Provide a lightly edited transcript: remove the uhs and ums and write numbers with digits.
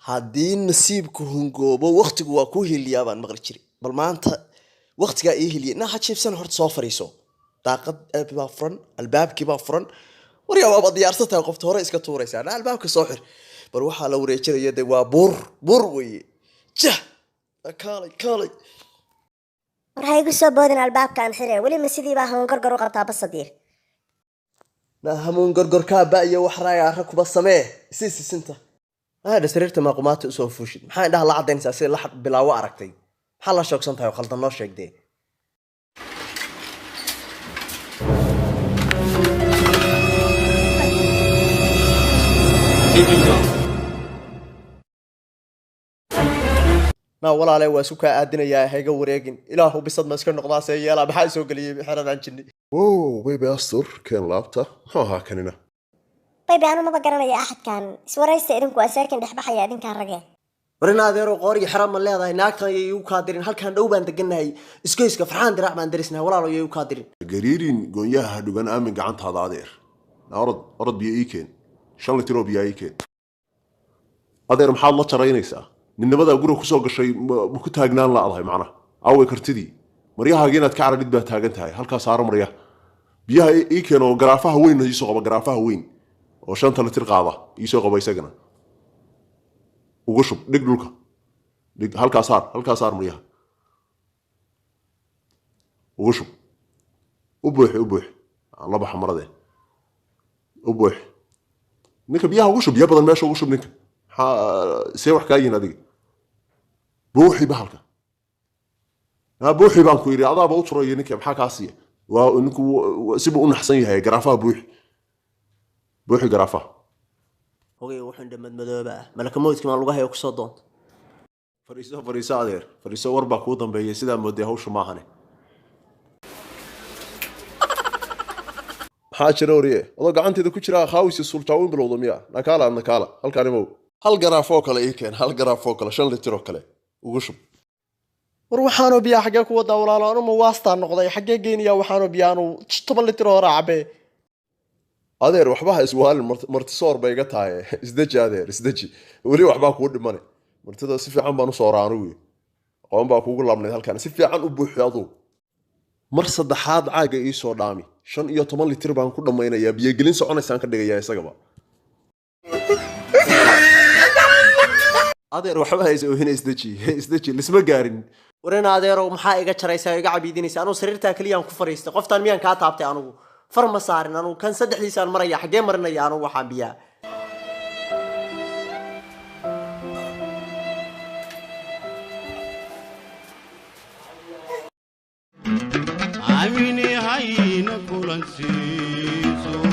Haddii nasiibku hungoobo, waktigu waa ku hiliyaa baan maqli jiray. Bal maanta waktigaa ii hiliyay. Naa ha jiibsan, horta soo fariiso. Daaqad baa furan, albaabkii baa furan. Waryaa, waaba diyaarsan tahay, qofta hore iska tuuraysaa. Naa albaabka soo xir. Bal waxaa la wareejinaya de waa buur, buur weeye. Jah, kaalay, kaalay. War ha igu soo boodin, albaabka aan xireen. Weli ma sidii baa hamuun gorgor u qabtaa basadiir? Naa hamuun gorgorkaa ba iyo wax raaya arra kuba samee isii sisinta. Maadha sariirta maaqumaata usoo fuushid? Maxaa indhaha la cadaynaysaa sida la bilaawo aragtay? Maxaa la shoogsan tahay oo khaldan noo sheegdee? Naa walaale, waa isku kaa aadinayaa, hayga wareegin. Ilaahu bisad ma iska noqdaa? See yeelaa? Maxaa soo geliyey xeradan jinni? Wow, baby, astur keen laabta. Muxuu ahaa kanina? Baby, anu maba garanaya axadkan. Iswaraysta idinku, waa seerkan dhexbaxaya, idinkaa ragee. War in adeero, qoor iyo xera ma leedahay? Naagtan yay igu kaa dirin. Halkan dhow baan degannahay, isgoyska Farxaan Diraac baan darisnahay. Walaalo, yay igu kaa dirin. Gariirin, goonyaha ha dhugan, aamin gacantaada adeer. Naa orod, orod, biyo ii keen, 5 litir oo biyaa ii keen. Adeer, maxaad la jaraynaysaa? Ninnimadaa guriga kusoo gashay ma ku taagnaan la'dahay? Macnaha aaway kartidii? Maryahaagi inaad ka caradhid baa taagan tahay. Halkaa saaro maryaha, biyaha ii keen oo garaafaha weyn iisoo qaba, garaafaha weyn oo 5ta litir qaada iisoo qaba. Isagana ugu shub, dhig dhulka, dhig halkaa saar, halkaa saar. Maryaha ugu shub, u buuxi, u buuxi. Aan la baxa maradee, u buuxi. Ninka biyaha ugu shub, biyo badan meesha ugu shub. Ninka maxaa see wax kaa yihin adiga? Buuxi bahalka. Haa, buuxi baan ku yidhi. Adaaba u turaya ninka, maxaa kaa siiya? Waa ninku sibuu u naxsan yahay. Garaafaha buuxi, buuxi garaafaha. Hogay, wuxuu indha madmadooba ah malaka mowdkii maan lugahayo kusoo doonta. Fadhiiso, fadhiiso adeer, fadhiiso. War baa kuu dambeeyay. Sidaa mooday hawsha maahane. Maxaa jira wariye? Adoo gacanteeda ku jira khaawis iyo suljaawin bilowda miya? Nakaala, nakaala, halkaan imow. Hal garaafoo kale ii keen, hal garaafoo kale, 5 litir oo kale ugu shub. War waxaanoo biyaa xaggee ku wadaa, walaalo? Anuma waastaa noqday? Xaggee geynayaa waxaanoo biyaanu? 10 litir oo horaa cabee. Adeer, waxba ha iswaalin. Martisoor bay iga tahay. Isdeji adeer, isdeji, weli waxbaa kuu dhimane. Martida si fiican baan u sooraa anigu, aqoon baa kuugu laabnayd. Halkaan si fiican u buuxi aduu. Mar saddexaad caaga ii soo dhaami, 15 litir baan ku dhammaynayaa. Biyogelin soconaysaan ka dhigayaa isagaba. Adeer, waxba ha is oohina, isdeji, isdeji, lisma gaarin. War in adeerow, maxaa iga jaraysaa oo iga cabiidinaysa? Anugu sariirtaa keliyaan ku fariistay. Qoftaan miyaan kaa taabtay? Anugu far ma saarin. Anugu kan saddexdiisaan maraya. Xaggee marinaya anugu waxaan biyaa? Amini hayna kulansiiso.